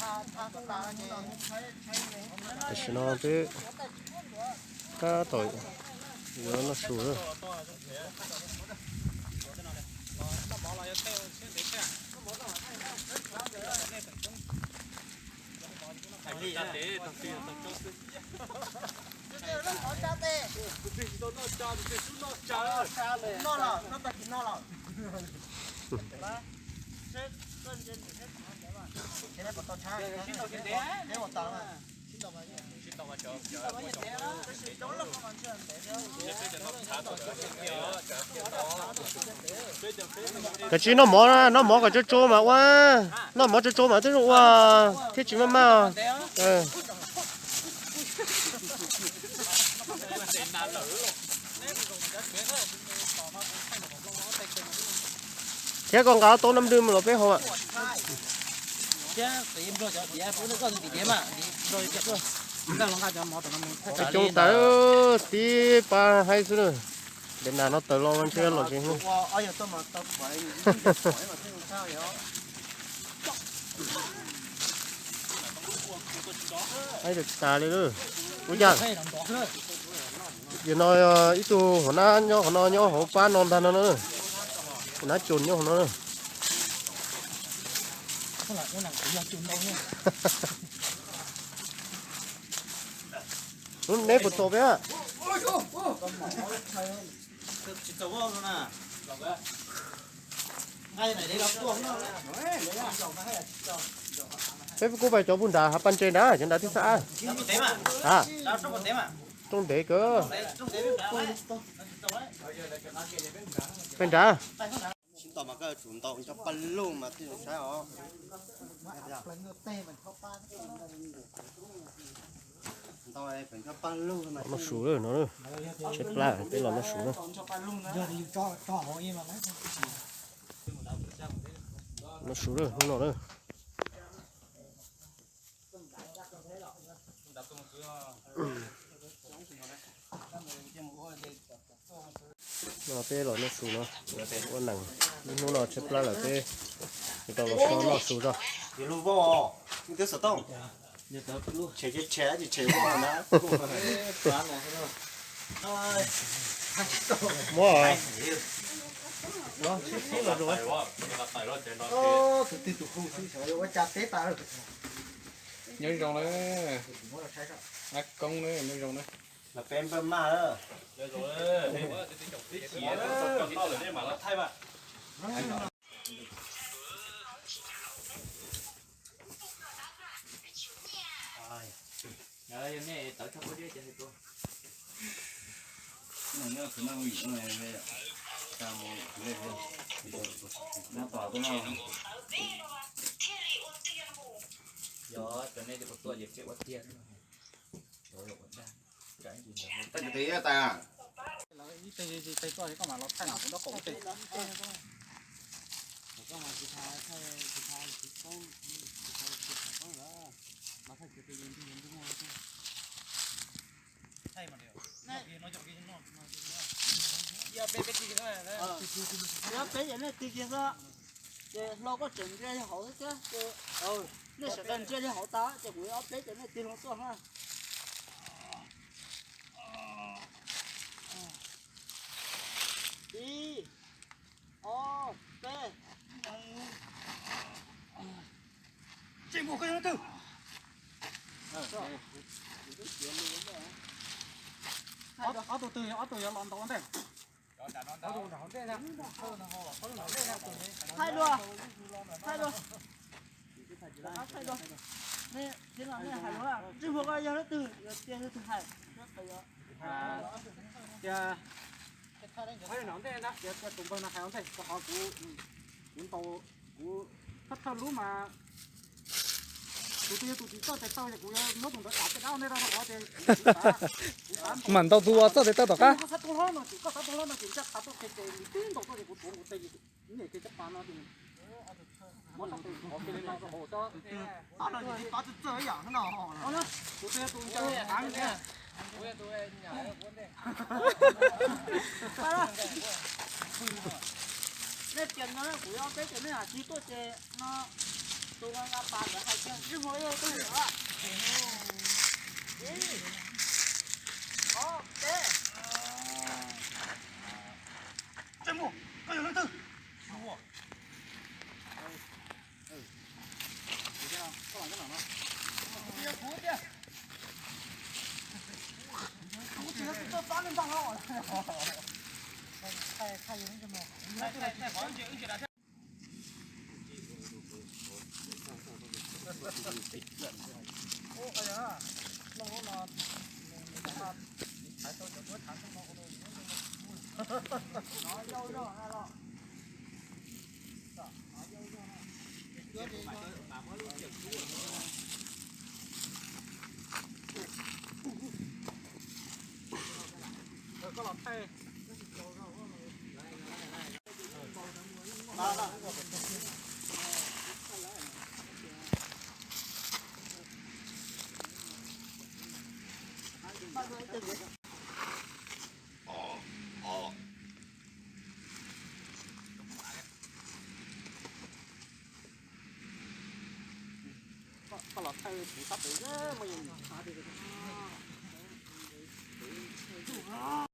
Tam sim no peb tab tom yuav noj su lawm. Kav tsij noj mov, noj mov kom tsau tsau mas ua, noj mov tsau tsau mas twb ua thiab tsis maj maj. Thiab koj nqa ob tau nab nrwj mus los peb haus. Coob tas, tib pab haib xwb na. Ntev nas no tawm los ntshe los tsev. Haib tas tas li lawm. Ua cas? Yog no ib tug hauv nab nyob hauv no, nyob hauv pab no ntag no na. Hauv nab tsuas nyob hauv no na. Lub neb puas txaus peb? Peb kuj pais cov puag nrad, ha, pab ntse nrad, cov nrad tib xab. Ha, rooj ntev kawg. Pais nrad. Noj su lawm no, tshaib plab, peb los noj su na. Noj su lawm hnub no na. No peb los noj su no, ua neeg, hnub no tshaib plab lawm peb tau los so noj su tso. Muab sib sib los zus. Nyob zoo na, ab koob na, nyob zoo na. Yog peb cov nej tig kiag xwb, ces hlo koj tseem ntsia yog hauv xwb thiab. Nej sawv daws ntsia yog hauv tas ces kuv ob peb cov nej tig hlo tuaj na. Ib, ob, peb. Ob tug twg, ob tug yuav los ntaus ntej. Thaij dua, thaij dua, thaij dua. Nej hais dua, Tswv Muas koj yog leej twg, yog tias leej twg hais. Tias, tus npawg no hais ua ntej, rau qhov kuv, kuv ntaus, kuv thawj thawj lub mas tus twg yog tus tim txoj tes taw ces kuv yuav muab tus ntawd dam tej dab ntej rau, rau qhov tias kuv xav, kuv xav ntaus. Mam ntaus tus uas txoj tes taw tom qab. Koj xav tuaj hlob no ces koj xav tuaj hlob no ces ntsaj qha tuaj qhia ces nws twb ntaus tuaj ces kuv tuav nkaus tes ces niam ces caj pas no ces muab tau tus qhov ke li no rau hauv xwb. Pab no ces pab txawj txawj ib yam no. Tus twg yog tus ncaws av thiab. Nej tias no kuv yuav peb ces nej hais tig tuaj ces no. Tus nqa pas ntawd hais tias ntsej muag ib leeg twg lawm. Ib, ob, peb. Ntsej muag, koj yog leej twg? Kuv tiag, kuv tiag. Kuv tsis yog tus tuaj pab nej npaj no. Koj los thaij kuv sab pem, muaj yus nim tshab tiag.